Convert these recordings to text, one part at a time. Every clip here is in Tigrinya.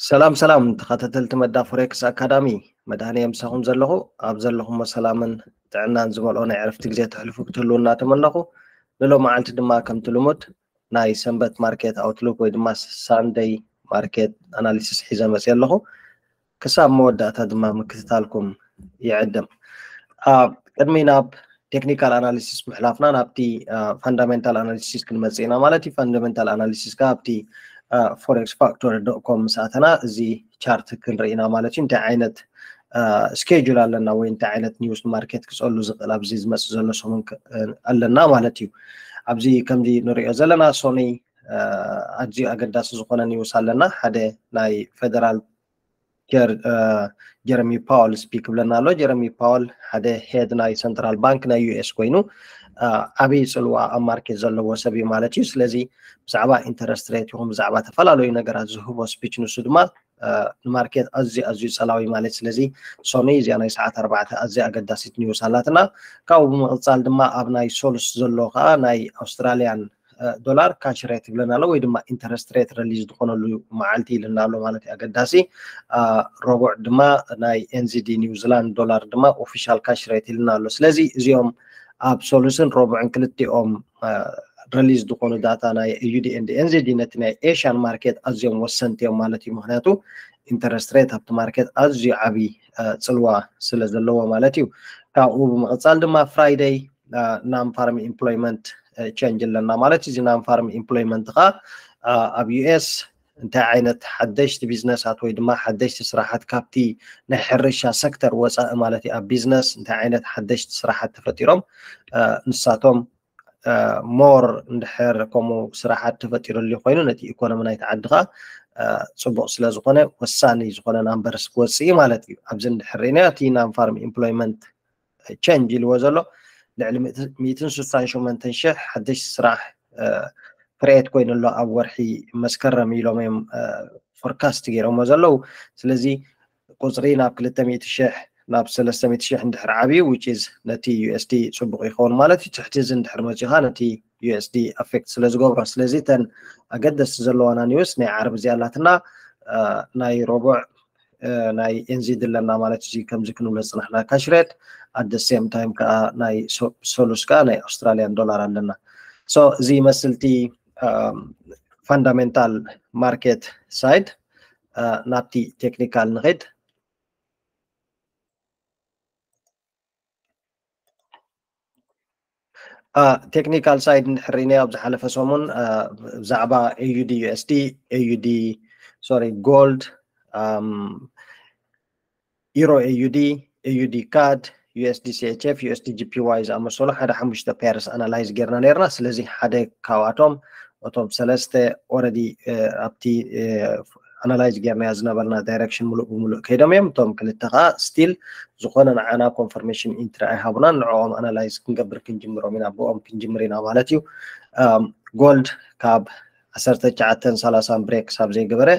ሰላም ሰላም ተኸታተልቲ መዳ ፎሬክስ ኣካዳሚ፣ መድሃኔ ምሳኹም ዘለኹ። ኣብ ዘለኹሞ ሰላምን ጥዕናን ዝመልኦ ናይ ዕረፍቲ ግዜ ተሕልፉ ክትህልዉ እናተመነኹ፣ ንሎመዓልቲ ድማ ከምቲ ልሙድ ናይ ሰንበት ማርኬት ኣውትሉክ ወይ ድማ ሳንደይ ማርኬት ኣናሊሲስ ሒዘ መፅየ ኣለኹ። ክሳብ መወዳእታ ድማ ምክትታልኩም ይዕድም። ኣብ ቅድሚ ናብ ቴክኒካል ኣናሊሲስ ምሕላፍና ናብቲ ፋንዳሜንታል ኣናሊሲስ ክንመፅእ ኢና ማለት እዩ። ፋንዳሜንታል ኣናሊሲስ ከዓ ኣብቲ ፎሬክስ ፋክቶር ዶት ኮም ምስ ኣተና እዚ ቻርት ክንርኢ ኢና ማለት እዩ። እንታይ ዓይነት ስኬጁል ኣለና ወይ እንታይ ዓይነት ኒውስ ማርኬት ክፀሉ ዝኽእል ኣብዚ ዝመፅእ ዘሎ ሰሙን ኣለና ማለት እዩ። ኣብዚ ከምዚ ንሪኦ ዘለና ሶኒ ኣዝዩ ኣገዳሲ ዝኾነ ኒውስ ኣለና። ሓደ ናይ ፌደራል ጀረሚ ፓወል ስፒክ ይብለና ኣሎ። ጀረሚ ፓወል ሓደ ሄድ ናይ ሰንትራል ባንክ ናይ ዩኤስ ኮይኑ ዓብዪ ፅልዋ ኣብ ማርኬት ዘለዎ ሰብ እዩ ማለት እዩ። ስለዚ ብዛዕባ ኢንተረስት ሬት ይኹን ብዛዕባ ተፈላለዩ ነገራት ዝህቦ ስፒች ንሱ ድማ ንማርኬት ኣዝዩ ኣዝዩ ፀላዊ ማለት። ስለዚ ሶኒ እዚኣ ናይ ሰዓት ኣርባዕተ ኣዝያ ኣገዳሲት ኒውስ ኣላትና። ካብኡ ብምቕፃል ድማ ኣብ ናይ ሶሉስ ዘሎ ከዓ ናይ ኣውስትራሊያን ዶላር ካሽ ሬት ይብለና ኣሎ ወይ ድማ ኢንተረስት ሬት ረሊዝ ዝኾነሉ መዓልቲ ይልና ኣሎ ማለት እዩ። ኣገዳሲ ረቡዕ ድማ ናይ ኤንዚዲ ኒውዚላንድ ዶላር ድማ ኦፊሻል ካሽ ሬት ይልና ኣሎ። ስለዚ እዚኦም ኣብ ሶሉስን ረቡዕን ክልቲኦም ረሊዝ ዝኾኑ ዳታ ናይ ዩዲ ኤንድ ኤንዚዲ ነቲ ናይ ኤሽያን ማርኬት ኣዝዮም ወሰንቲ እዮም ማለት እዩ። ምክንያቱ ኢንተረስት ሬት ኣብቲ ማርኬት ኣዝዩ ዓብዪ ፅልዋ ስለ ዘለዎ ማለት እዩ። ካብኡ ብምቕፃል ድማ ፍራይደይ ናን ፋርም ኢምፕሎይመንት ቸንጅ ኣለና ማለት እዩ። እዚ ናን ፋርም ኢምፕሎይመንት ከዓ ኣብ ዩኤስ እንታይ ዓይነት ሓደሽቲ ቢዝነሳት ወይ ድማ ሓደሽቲ ስራሓት ካብቲ ናይ ሕርሻ ሰክተር ወፃኢ ማለት እዩ ኣብ ቢዝነስ እንታይ ዓይነት ሓደሽቲ ስራሓት ተፈጢሮም ንሳቶም ሞር እንድሕር ከምኡ ስራሓት ተፈጢሩሉ ኮይኑ ነቲ ኢኮኖሚ ናይቲ ዓዲ ከዓ ፅቡቅ ስለዝኮነ ወሳኒ ዝኮነ ናምበርስ ክወፅእ ማለት እዩ። ኣብዚ እንድሕር ርኢና እቲ ናን ፋርም ኢምፕሎይመንት ቸንጅ ኢልዎ ዘሎ ልዕሊ ሚእትን ስሳን ሸሞንተን ሽሕ ሓደሽቲ ስራሕ ክሬት ኮይኑ ኣሎ ኣብ ወርሒ መስከረም ኢሎም እዮም ፎርካስት ገይሮሞ ዘለዉ። ስለዚ ቁፅሪ ናብ ክልተ ሚእቲ ሽሕ ናብ ሰለስተ ሚእቲ ሽሕ እንድሕር ዓብዩ which is ነቲ ዩኤስዲ ፅቡቅ ይኸውን ማለት እዩ። ትሕቲ እዚ እንድሕር መፂኻ ነቲ ዩኤስዲ ኣፌክት ስለ ዝገብሮ። ስለዚ እተን ኣገደስቲ ዘለዋና ኒውስ ናይ ዓርቢ እዚኣ ኣላትና ናይ ረቡዕ ናይ ኤንዚዲ ኣለና ማለት እዚ ከምዚ ክንብሎ ዝፅናሕና ካሽ ሬት ኣደ ሴም ታይም ከዓ ናይ ሶሉስ ከዓ ናይ ኣውስትራሊያን ዶላር ኣለና። ሶ እዚ ይመስልቲ ፋንዳሜንታል ማርኬት ሳይድ ናብቲ ቴክኒካል ንኸይድ። ቴክኒካል ሳይድ እንድሕር ርኢናዮ ኣብ ዝሓለፈ ሰሙን ብዛዕባ ኤዩዲ ዩኤስዲ ኤዩዲ ሶሪ ጎልድ ኢሮ ኤዩዲ ኤዩዲ ካድ ዩኤስዲ ሲኤችኤፍ ዩኤስዲ ጂፒዋይ ዝኣመሰሉ ሓደ ሓሙሽተ ፔርስ ኣናላይዝ ጌርና ነርና። ስለዚ ሓደ ካብኣቶም እቶም ሰለስተ ኦረዲ ኣብቲ ኣናላይዝ ጌርናዮ ዝነበርና ዳይረክሽን ሙሉእ ብሙሉእ ከይዶም እዮም። እቶም ክልተ ከዓ ስቲል ዝኾነ ንዓና ኮንፈርሜሽን ኢንትሪ ኣይሃቡናን። ንዕኦም ኣናላይዝ ክንገብር ክንጅምሮም ኢና፣ ብኦም ክንጅምር ኢና ማለት እዩ። ጎልድ ካብ ዓሰርተ ትሽዓተን ሰላሳን ብሬክ ክሳብ ዘይገበረ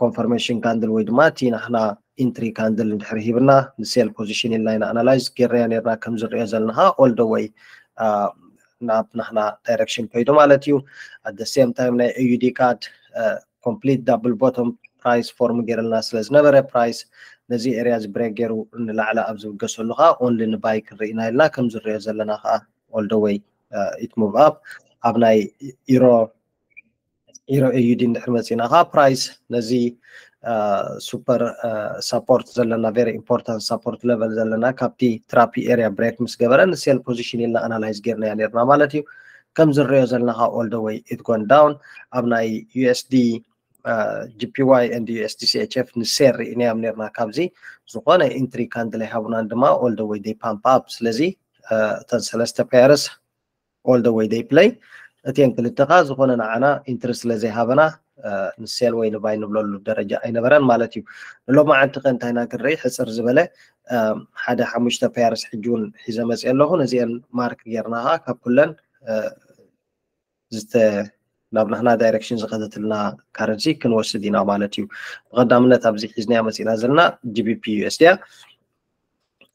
ኮንፈርሜሽን ካንድል ወይ ድማ እቲ ናሕና ኢንትሪ ካንድል እንድሕር ሂብና ንሴል ፖዚሽን ኢልና ኢና ኣናላይዝ ጌርናዮ ነርና። ከም ዝርዮ ዘለና ከዓ ኦል ደ ወይ ናብ ናሕና ዳይረክሽን ከይዱ ማለት እዩ። ኣደ ሴም ታይም ናይ ኤዩዲ ካድ ኮምፕሊት ዳብል ቦቶም ፕራይስ ፎርም ገይርልና ስለ ዝነበረ ፕራይስ ነዚ ኤርያ እዚ ብሬክ ገይሩ ንላዕሊ ኣብ ዝብገሰሉ ከዓ ኦንሊ ንባይ ክንርኢ ኢና ኢልና ከም ዝርዮ ዘለና ከዓ ኦል ደ ወይ ኢት ሙቭ ኣፕ ኣብ ናይ ኢሮ ኢሮ ኤዩዲ እንድሕር መፂና ከዓ ፕራይስ ነዚ ሱፐር ሳፖርት ዘለና ቨሪ ኢምፖርታንት ሳፖርት ለቨል ዘለና ካብቲ ትራፒ ኤርያ ብሬክ ምስ ገበረ ንሴል ፖዚሽን ኢልና ኣናላይዝ ጌርናያ ነርና ማለት እዩ። ከም ዝረዮ ዘለና ከዓ ኦል ደ ወይ ኢት ጎን ዳውን ኣብ ናይ ዩኤስዲ ጂፒዋይ ኤንድ ዩኤስዲ ሲኤችኤፍ ንሴል ርኢናዮም ነርና። ካብዚ ዝኾነ ኢንትሪ ካንድል ኣይሃቡናን ድማ ኦል ደ ወይ ደይ ፓምፕ ኣፕ። ስለዚ እተን ሰለስተ ፔርስ ኦል ደ ወይ ደይ ፕለይ እቲን ክልተ ከዓ ዝኾነ ንዓና ኢንትሪ ስለ ዘይሃበና ንሴል ወይ ንባይ ንብለሉ ደረጃ ኣይነበረን ማለት እዩ። ንሎማዓንቲ ከ እንታይ ኢና ክንርኢ? ሕፅር ዝበለ ሓደ ሓሙሽተ ፔርስ ሕጂ እውን ሒዘ መፅእ ኣለኹ። ነዚአን ማርክ ጌርና ከዓ ካብ ኩለን ናብ ናህና ዳይረክሽን ዝኸተትልና ካረንሲ ክንወስድ ኢና ማለት እዩ። ብቐዳምነት ኣብዚ ሒዝናያ መፂና ዘለና ጂቢፒ ዩኤስዲ እያ።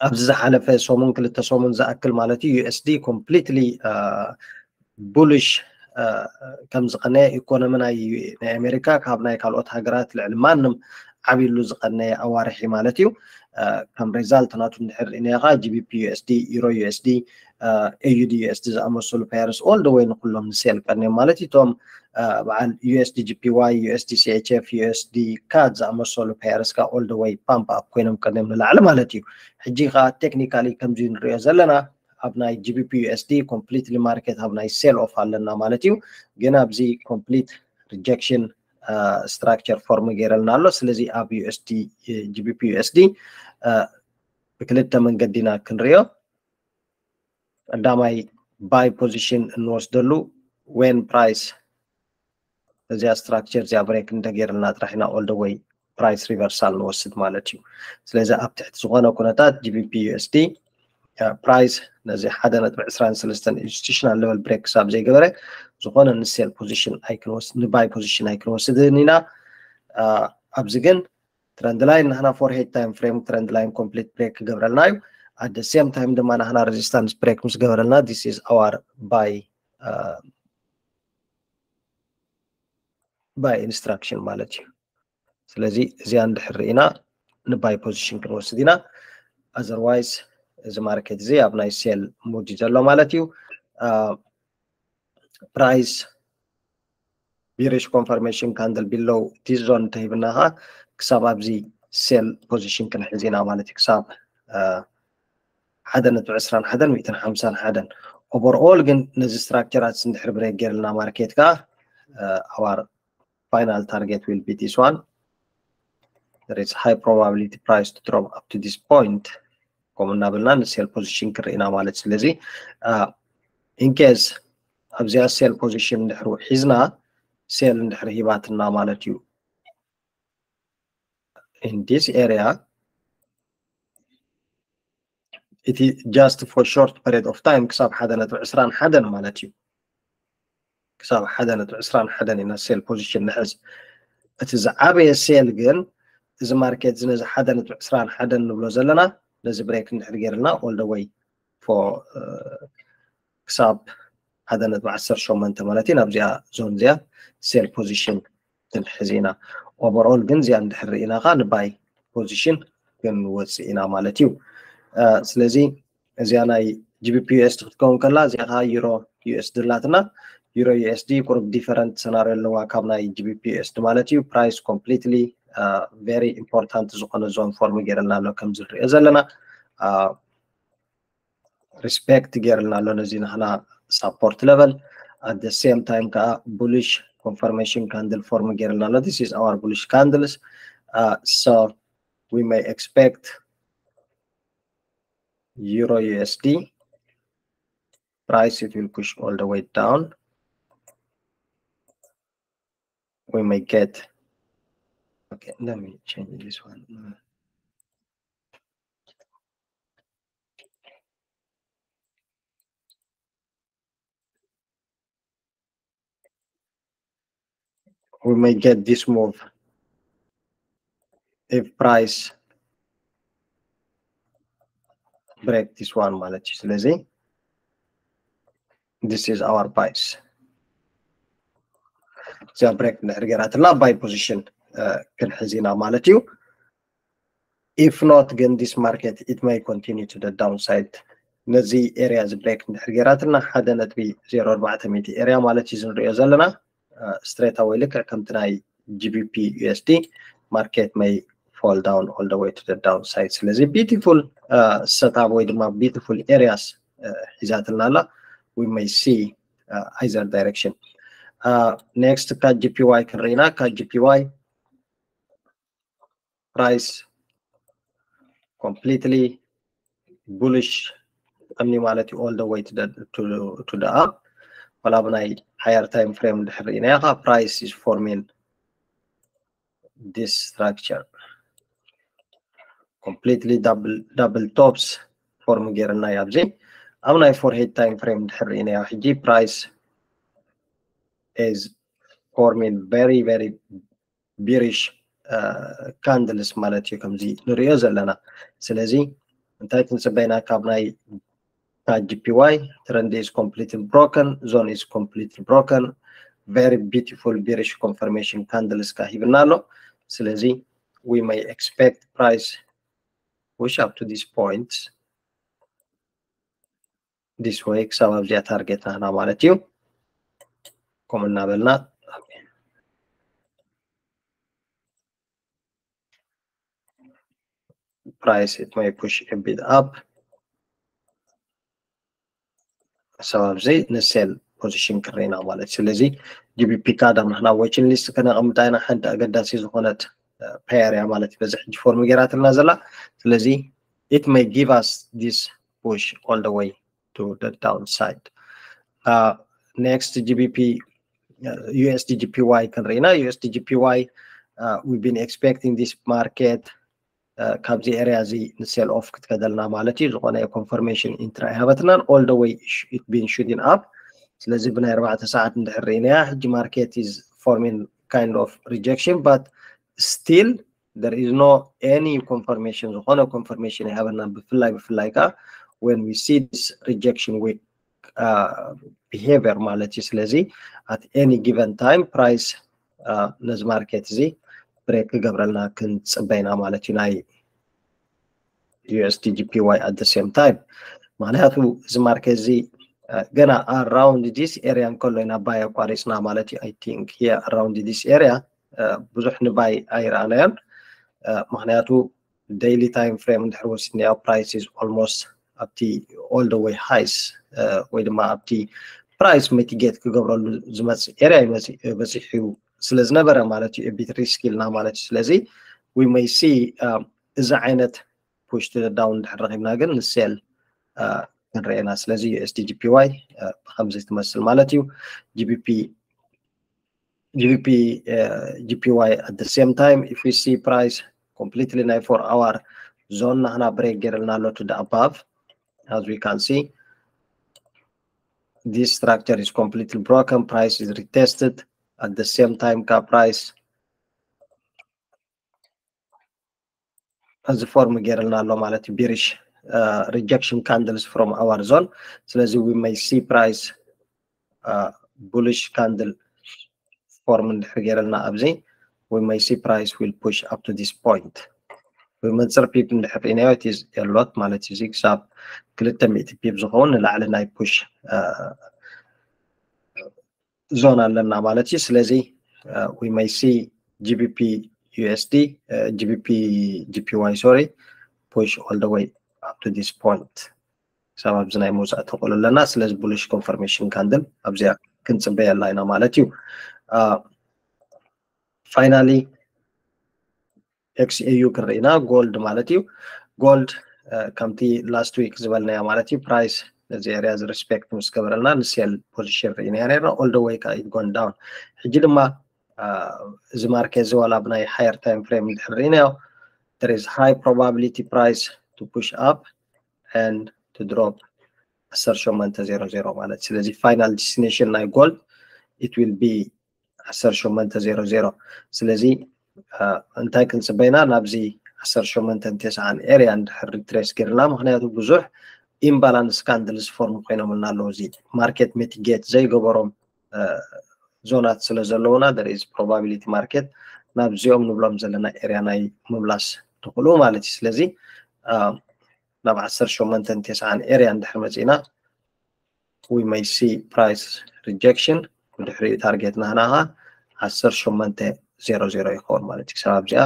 ኣብዚ ዝሓለፈ ሰሙን ክልተ ሰሙን ዝኣክል ማለት እዩ ዩኤስዲ ኮምፕሊትሊ ቡሊሽ ከም ዝቐነየ ኢኮኖሚ ናይ ኣሜሪካ ካብ ናይ ካልኦት ሃገራት ልዕሊ ማንም ዓብይሉ ዝቐነየ ኣዋርሒ ማለት እዩ። ከም ሬዛልት ናቱ እንድሕር ርኢናዮ ከዓ ጂ ቢ ፒ ዩ ኤስ ዲ፣ ዩሮ ዩ ኤስ ዲ፣ ኤ ዩ ዲ ዩ ኤስ ዲ ዝኣመሰሉ ፔርስ all the way ንኩሎም ንሴል ቀንዮም ማለት እዩ። እቶም በዓል ዩ ኤስ ዲ ጂ ፒ ዋይ፣ ዩ ኤስ ዲ ሲ ኤች ኤፍ፣ ዩ ኤስ ዲ ካድ ዝኣመሰሉ ፔርስ ከዓ all the way ፓምፕ ኣፕ ኮይኖም ቀንዮም ንላዕሊ ማለት እዩ። ሕጂ ከዓ ቴክኒካሊ ከምዚ ንሪኦ ዘለና ኣብ ናይ ጂ ቢ ፒ ዩ ኤስ ዲ ኮምፕሊትሊ ማርኬት ኣብ ናይ ሴል ኦፍ ኣለና ማለት እዩ። ግን ኣብዚ ኮምፕሊት ሪጀክሽን ስትራክቸር ፎርም ገይረልና ኣሎ። ስለዚ ኣብ ዩ ኤስ ዲ፣ ጂ ቢ ፒ ዩ ኤስ ዲ ብክልተ መንገዲ ኢና ክንሪኦ። ቀዳማይ ባይ ፖዚሽን እንወስደሉ ዌን ፕራይስ እዚኣ ስትራክቸር እዚኣ ብሬክ እንተገይርልና ጥራሕ ኢና all the way ፕራይስ ሪቨርሳል ንወስድ ማለት እዩ። ስለዚ ኣብ ትሕቲ ዝኾነ ኩነታት ጂ ቢ ፒ ዩ ኤስ ዲ ፕራይስ ነዚ ሓደ ነጥቢ ዕስራን ሰለስተን ኢንስቲቱሽናል ሌቨል ብሬክ ክሳብ ዘይገበረ ዝኾነ ንሴል ፖዚሽን ኣይክንወስድ፣ ንባይ ፖዚሽን ኣይክንወስድን ኢና። ኣብዚ ግን ትረንድ ላይን ንሕና ፎር ሄድ ታይም ፍሬም ትረንድ ላይን ኮምፕሊት ብሬክ ክገብረልና እዩ። ኣት ሴም ታይም ድማ ንሕና ሬዚስታንስ ብሬክ ምስ ገበረልና this is our buy buy instruction ማለት እዩ። ስለዚ እዚኣ እንድሕር ርኢና ንባይ ፖዚሽን ክንወስድ ኢና። ኣዘርዋይስ እዚ ማርኬት እዚ ኣብ ናይ ሴል ሙድ እዩ ዘሎ ማለት እዩ። ፕራይስ ቢሪሽ ኮንፈርሜሽን ካንድል ቢሎው ዲስ ዞን እንተሂብና ከዓ ክሳብ ኣብዚ ሴል ፖዚሽን ክንሕዝ ኢና ማለት እዩ። ክሳብ ሓደ ነጥቢ ዕስራን ሓደን ሚእትን ሓምሳን ሓደን። ኦቨርኦል ግን ነዚ ስትራክቸራት እንድሕር ብሬክ ገይርልና ማርኬት ከዓ our final target will be this one. There is high probability price to drop up to this point. ከምኡ እናበልና ንሴል ፖዚሽን ክርኢና ማለት። ስለዚ ኢንኬስ ኣብዚኣ ሴል ፖዚሽን እንድሕር ሒዝና ሴል እንድሕር ሂባትና ማለት እዩ። In this area እቲ just for short period of time ክሳብ ሓደ ነጥቢ ዕስራን ሓደን ማለት እዩ። ክሳብ ሓደ ነጥቢ ዕስራን ሓደን ኢና ሴል ፖዚሽን ንሕዝ። እቲ ዝዓበየ ሴል ግን እዚ ማርኬት እዚ ነዚ ሓደ ነጥቢ ዕስራን ሓደን ንብሎ ዘለና ነዚ ብሬክ እንድሕር ገይርልና all the way for ክሳብ ሓደ ነጥቢ ዓሰርተ ሸሞንተ ማለት እዩ። ናብዚኣ ዞን እዚኣ ሴል ፖዚሽን ክንሕዝ ኢና። ኦቨርኦል ግን እዚኣ እንድሕር ርኢና ከዓ ንባይ ፖዚሽን ክንወፅእ ኢና ማለት እዩ። ስለዚ እዚኣ ናይ ጂ ቢ ፒ ዩ ኤስ ዲ ክትከውን ከላ እዚኣ ከዓ ዩሮ ዩ ኤስ ዲ ኣላትና። ዩሮ ዩ ኤስ ዲ ቁሩብ ዲፈረንት ሰናርዮ ኣለዋ ካብ ናይ ጂ ቢ ፒ ዩ ኤስ ዲ ማለት እዩ። ፕራይስ ኮምፕሊትሊ ቨሪ ኢምፖርታንት ዝኾነ ዞን ፎርም ገይረልና ኣሎ ከምዚ ንሪኦ ዘለና። ሪስፔክት ገይርልና ኣሎ ነዚ ናህና ሳፖርት ሌቨል። At the same time ከዓ ቡሊሽ ኮንፈርሜሽን ካንድል ፎርም ገይርልና ኣሎ። This is our bullish candles. So we may expect euro U S D price, it will push all the way down. We may get, okay, let me change this one. We may get this move if price break this one ማለት እዩ። ስለዚ this is our buys። እዚኣ ብሬክ እንድሕር ገይራትና ባይ ፖዚሽን ክንሕዝ ኢና ማለት እዩ። If not ግን this market it may continue to the downside። ነዚ ኤሪያ እዚ ብሬክ እንድሕር ገይራትና ሓደ ነጥቢ ዜሮ ኣርባዕተ ሚእቲ ኤሪያ ማለት እዩ ዝንሪኦ ዘለና። Straight away ልክዕ ከምቲ ናይ G B P U S D market may fall down all the way to the downside። ስለዚ beautiful setup ወይ ድማ beautiful areas ሒዛትልና ኣላ። We may see either direction። Next ካ G P Y ክንርኢና። ካ G P Y price completely bullish እምኒ ማለት እዩ፣ all the way to the, to, to the up። ዋላ ብናይ higher time frame እንድሕር ርኢናዮ ከዓ price is forming this structure completely double, double tops form ገይርና ኣብዚ ኣብ ናይ four head time frame እንድሕር ርኢናዮ ሕጂ price is forming very, very bearish candles ማለት እዩ ከምዚ ንሪኦ ዘለና። ስለዚ እንታይ ክንፅበይና ካብ ናይ K G P Y trend is completely broken, zone is completely broken, very beautiful bearish confirmation candles ከ ሂብና ኣሎ። ስለዚ we may expect price push up to this point this way ክሳብ ኣብዚኣ ታርጌት ናህና ማለት እዩ። ከምኡ እናበልና price it may push a bit up ክሳብ ኣብዚ ን sell position ክረኢና ማለት እዩ። ስለዚ G B P ካዳም ንሕና watching list ከነቐምጣ ኢና። ሓንቲ ኣገዳሲ ዝኾነት pair እያ ማለት እዩ በዚ ሕጂ form ገይራትልና ዘላ። ስለዚ it may give us this push all the way to the downside. Uh, next G B P uh, U S D G P Y ክንርኢና። U S D G P Y uh, we've been expecting this market uh, ካብዚ area እዚ ን sell off ክትከደልና ማለት እዩ። ዝኾነ confirmation entry ኣይሃበትናን። All the way it's been shooting up። ስለዚ ብናይ ኣርባዕተ ሰዓት እንድሕር ርኢናያ ሕጂ market is forming kind of rejection, but still there is no any confirmation፣ ዝኾነ confirmation ኣይሃበናን። ብፍላይ ብፍላይ ከዓ when we see this rejection wick uh, behavior ማለት እዩ። ስለዚ at any given time price uh, ነዚ market እዚ break ክገብረልና ክንፅበ ኢና ማለት እዩ፣ ናይ U S D G P Y at the same time። ምክንያቱ እዚ market እዚ uh, ገና around this area እንከሎ ኢና buy ኣቋሪፅና ማለት እዩ። I think here around this area uh, ብዙሕ ን buy ኣይረኣናዮን። uh, ምክንያቱ daily time frame እንድሕር ወሲድናዮ price is almost ኣብቲ all the way highs uh, ወይ ድማ ኣብቲ price mitigate ክገብረሉ ዝመፅእ area በፂሑ ስለ ዝነበረ ማለት እዩ፣ a bit risk ኢልና ማለት እዩ። ስለዚ we may see uh, እዚ ዓይነት push to the down እንድሕር ረኺብና ግን ን sell uh, ክንርኤና። ስለዚ U S D G P Y uh, ብከምዚ ትመስል ማለት እዩ። G B P G B P uh, G P Y at the same time if we see price completely ናይ four hour zone ናህና break ገይርልና ኣሎ to the above. As we can see this structure is completely broken, price is retested at the same time ከዓ price እዚ form ገይርልና ኣሎ ማለት እዩ፣ bearish uh, rejection candles from our zone። ስለዚ we may see price uh, bullish candle form እንድሕር ገይርልና ኣብዚ we may see price will push up to this point። ብመንፅር pip እንድሕር ርኢናዮ እቲ የሎት ማለት እዩ። እዚ ክሳብ ክልተ ሚእቲ pip ዝኸውን ንላዕሊ ናይ push uh, zone ኣለና ማለት እዩ። ስለዚ uh, we may see G B P U S D uh, G B P G P Y sorry push all the way up to this point። ክሳብ ኣብዚ ናይ ምውፃእ ተኽእሎ ኣለና። ስለዚ bullish confirmation candle ኣብዚኣ ክንፅበየላ ኢና ማለት እዩ። Uh, finally X A U ክንርኢና gold ማለት እዩ። Gold uh, ከምቲ last week ዝበልናዮ ማለት እዩ፣ price ነዚ area እዚ respect ምስ ገበረልና ን sell position ርኢና ነርና። All the way ከዓ it gone down። ሕጂ ድማ uh, እዚ market እዚ ዋላ ብናይ higher time frame እንድሕር ርኢናዮ there is high probability price to push up and to drop ዓሰርተ ሸሞንተ ዜሮ ዜሮ ማለት። ስለዚ final destination ናይ gold it will be ዓሰርተ ሸሞንተ ዜሮ ዜሮ። ስለዚ uh, እንታይ ክንፅበ ኢና? ናብዚ ዓሰርተ ሸሞንተ ተስዓን area እንድሕር retrace ገይርና፣ ምክንያቱ ብዙሕ imbalance candles form ኮይኖምልና ኣለዉ። እዚ market mitigate ዘይገበሮም uh, ዞናት ስለ ዘለውና there is probability market ናብዚኦም ንብሎም ዘለና area ናይ ምምላስ ትኽእሉ ማለት እዩ። ስለዚ uh, ናብ ዓሰርተ ሸሞንተ ተስዓን area እንድሕር መፂና we may see price rejection፣ ብድሕሪኡ ታርጌት ናህና ከዓ ዓሰርተ ሸሞንተ ዜሮ ዜሮ ይኸውን ማለት እዩ። ክሳብ ኣብዚኣ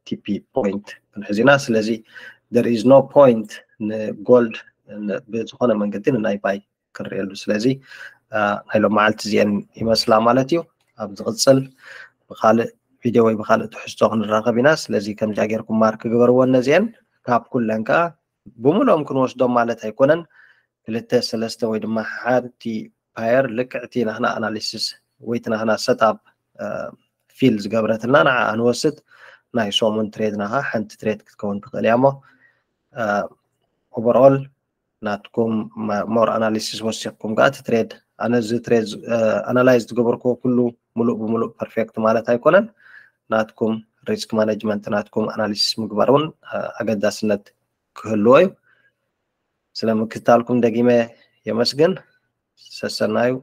T P point ክንሕዝ ኢና። ስለዚ there is no point ን gold ብዝኾነ መንገዲ ንናይ buy ክንርእየሉ። ስለዚ uh, ናይ ሎም መዓልቲ እዚአን ይመስላ ማለት እዩ። ኣብ ዝቕፅል ብካልእ ቪድዮ ወይ ብካልእ ትሕዝቶ ክንራኸብ ኢና። ስለዚ ከምዚኣ ጌርኩም mark ግበርወን ነዚአን። ካብ ኩለን ከዓ ብምልኦም ክንወስዶም ማለት ኣይኮነን። ክልተ ሰለስተ ወይ ድማ ሓንቲ pair ልክዕቲ ናህና analysis ወይ እቲ ናህና setup fill ዝገብረትና ንዓ ንወስድ። ናይ ሰሙን trade ና ከዓ ሓንቲ trade ክትከውን ትኽእል እያ እሞ uh, overall ናትኩም more analysis ወሲኽኩም ከዓ እቲ trade፣ ኣነ እዚ trade uh, analyze ዝገበርክዎ ኩሉ ሙሉእ ብሙሉእ perfect ማለት ኣይኮነን። ናትኩም risk management ናትኩም analysis ምግባር እውን uh, ኣገዳስነት ክህልዎ እዩ። ስለ ምክትታልኩም ደጊመ የመስግን። ሰሰናዩ።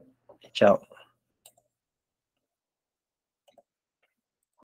ቻው።